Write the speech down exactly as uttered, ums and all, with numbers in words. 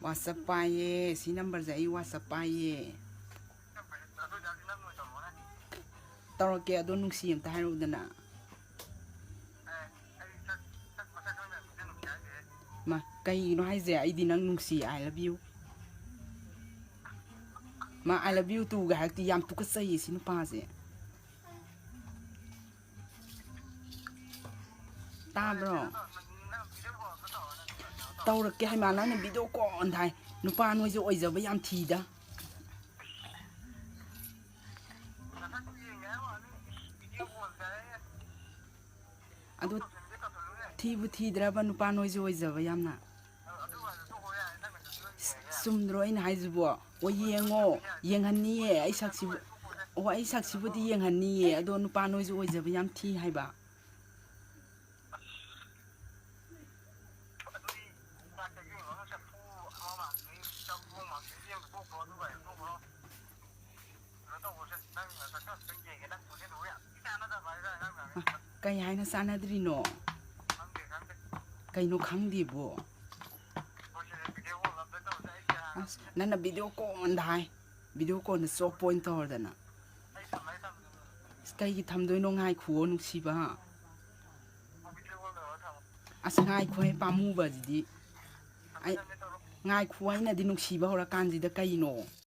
WhatsApp ꯄꯥꯏꯌꯦ꯫ ꯁꯤ ꯅꯝꯕꯔꯁꯦ ꯑꯩ WhatsApp ꯄꯥꯏꯌꯦ꯫ ꯇꯧꯔꯛꯀꯦ, ꯑꯗꯣ ꯅꯨꯡꯁꯤ ꯑꯝꯇ ꯍꯥꯏꯔꯛꯎꯗꯅ꯫ ꯃꯥ, ꯀꯩꯒꯤꯅꯣ ꯍꯥꯏꯁꯦ? ꯑꯩꯗꯤ ꯅꯪ ꯅꯨꯡꯁꯤ, I love you꯫ ꯃꯥ, "I love you too"ꯒ ꯍꯥꯏꯔꯛꯇꯤ꯫ ꯌꯥꯝ ꯇꯨꯀꯠꯆꯩꯌꯦ ꯁꯤ ꯅꯨꯄꯥꯁꯦ꯫ ꯇꯥꯕ꯭ꯔꯣ? ꯇꯧꯔꯛꯀꯦ ꯍꯥꯏꯃ, ꯅꯪꯅ video call ꯊꯥꯏ꯫ ꯅꯨꯄꯥ ꯅꯣꯏꯁꯦ ꯑꯣꯏꯖꯕ ꯌꯥꯝ ꯊꯤꯗ꯫ ꯑꯗꯨ ꯊꯤꯕꯨ ꯊꯤꯗ꯭ꯔꯕ ꯅꯨꯄꯥ ꯅꯣꯏꯁꯨ ꯑꯣꯏꯖꯕ ꯌꯥꯝꯅ? ꯆꯨꯝꯗ꯭ꯔꯣ ꯑꯩꯅ ꯍꯥꯏꯁꯤꯕꯣ? ꯑꯣ, ꯌꯦꯡꯉꯣ, ꯌꯦꯡꯍꯟꯅꯤꯌꯦ ꯑꯩ ꯁꯛꯁꯤꯕꯨ꯫ ꯑꯣ, ꯑꯩ ꯁꯛꯁꯤꯕꯨꯗꯤ ꯌꯦꯡꯍꯟꯅꯤꯌꯦ, ꯑꯗꯣ ꯅꯨꯄꯥ ꯅꯣꯏꯁꯨ ꯑꯣꯏꯖꯕ ꯌꯥꯝ ꯊꯤ ꯍꯥꯏꯕ꯫ ꯀꯩ ꯍꯥꯏꯅ ꯆꯥꯟꯅꯗ꯭ꯔꯤꯅꯣ? ꯀꯩꯅꯣ ꯈꯪꯗꯦꯕꯣ꯫ ꯑꯁ, ꯅꯪꯅ video call ꯗ ꯍꯥꯏ꯫ Video call ꯗ ꯆꯣꯞꯄ ꯑꯣꯏꯅ ꯇꯧꯔꯗꯅ꯫ ꯑꯁ, ꯀꯩꯒꯤ ꯊꯝꯗꯣꯏꯅꯣ? ꯉꯥꯏꯈꯨꯑꯣ, ꯅꯨꯡꯁꯤꯕ꯫ ꯑꯁ, ꯉꯥꯏꯈꯣꯍꯦ, ꯄꯥꯝꯃꯨꯕꯁꯤꯗꯤ꯫ ꯑꯩ, ꯉꯥꯏꯈꯨꯑꯣ, ꯑꯩꯅꯗꯤ ꯅꯨꯡꯁꯤꯕ ꯍꯧꯔꯀꯥꯟꯁꯤꯗ ꯀꯩꯅꯣ?